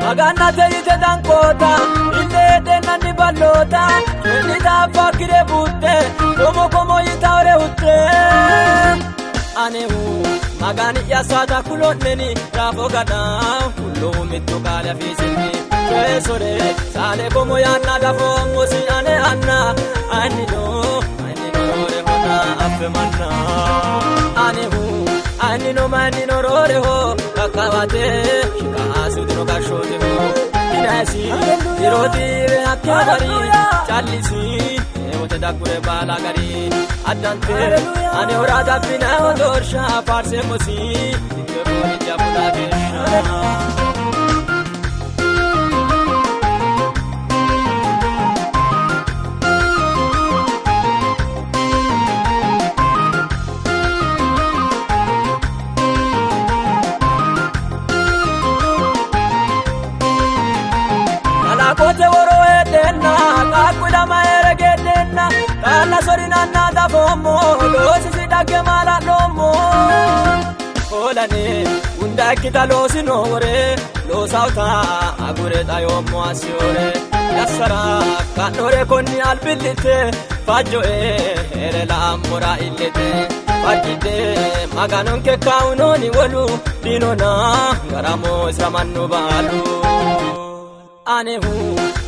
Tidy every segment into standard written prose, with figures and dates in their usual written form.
Magannate yite danqoota ille heedheennanni balloota coyi'nita affakkire buuxxe komo komo yitawore hutte. Anehu Magani'ya saata kulo'neni raafo gada kullohu mittu qaali afiisinni coye sore saale komo yaanna dafoommosi ane anna aynnino aynnino roorehona affe manna. Anehu aynnino mayinnino rooreho kakkawate shiqaasudino gashshooteho dinaysi diroodiiwe hakkeebari callisi wote daggure baala gari addante ane ora dabbinaho doorsha faarseemmosi ittefoonija fula geeshsha. Kalaqote woro heedheenna qaaqqu ilama heere geedheenna qaalla sorinanna dafoommo loosisi dhagge maala'noommo. Hoolane hunda ikkita loosino wore loosawuta agure xayoommo assiyore yassara ka'nore konni albillitte fajjoe heere la'ammora illete fajjidhe maganonke kaawunooni wolu dinona garamo isira mannu baalu. Anehu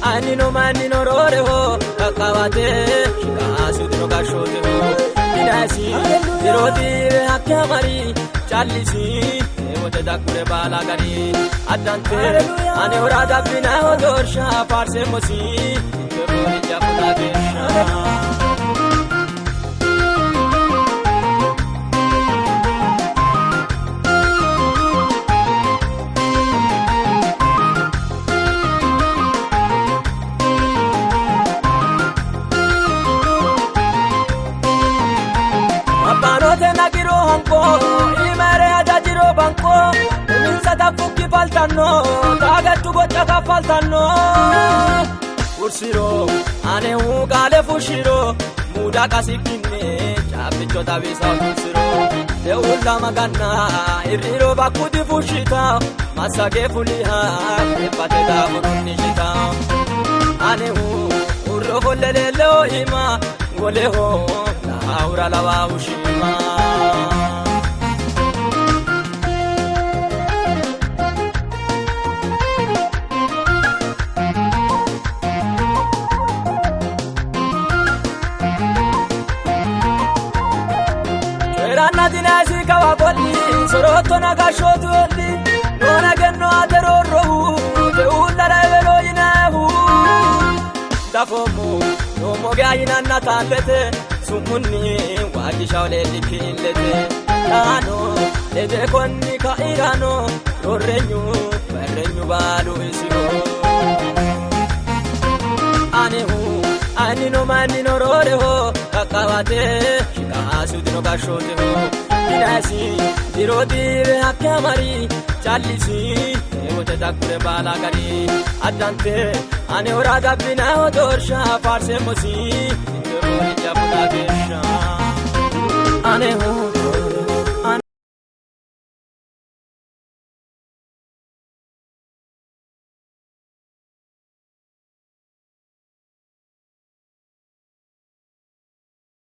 aynnino mayinnino rooreho kakkawate shiqaasudino gashshooteho dinaysi diroodiiwe hakke amari callisi wote daggure baala gari addante ane ora dabbinaho doorsha faarseemmosi ittefoonija fula geeshsha. Abbaanote nagiro hanqo iimere hajajiro banqo uminsa taffukki faltanno taagattu gocca kaffaltanno. Ursiro anehu qaale fushshiro muuda qasikkinni caabbicho xawisa tursiro de'ulla maganna irriro bakkuti fushshita massagee fuliha ebbate daafurunni shita. Anehu urro folle leelleo ima woleho laawura lawaahu shiima. Coyi'ranna dinaysi kawa qolli sorottona gashshootu olli noona genno ate roorrohu te'uullara ewelo yinayihu. Dafoommo noommo gea yinanna taallete su'munni waajjishaho leellikki illete xaano lede konni ka'irano roorrenyu bayirrenyu baalu isiho. Anehu aynnino mayinnino rooreho kakkawate shiqaasudino gashshooteho dinaysi diroodiiwe hakke amari callisi wote daggure baala gari addante ane ora dabbinaho doorsha faarseemmosi ittefoonija fula geeshsha. Anehu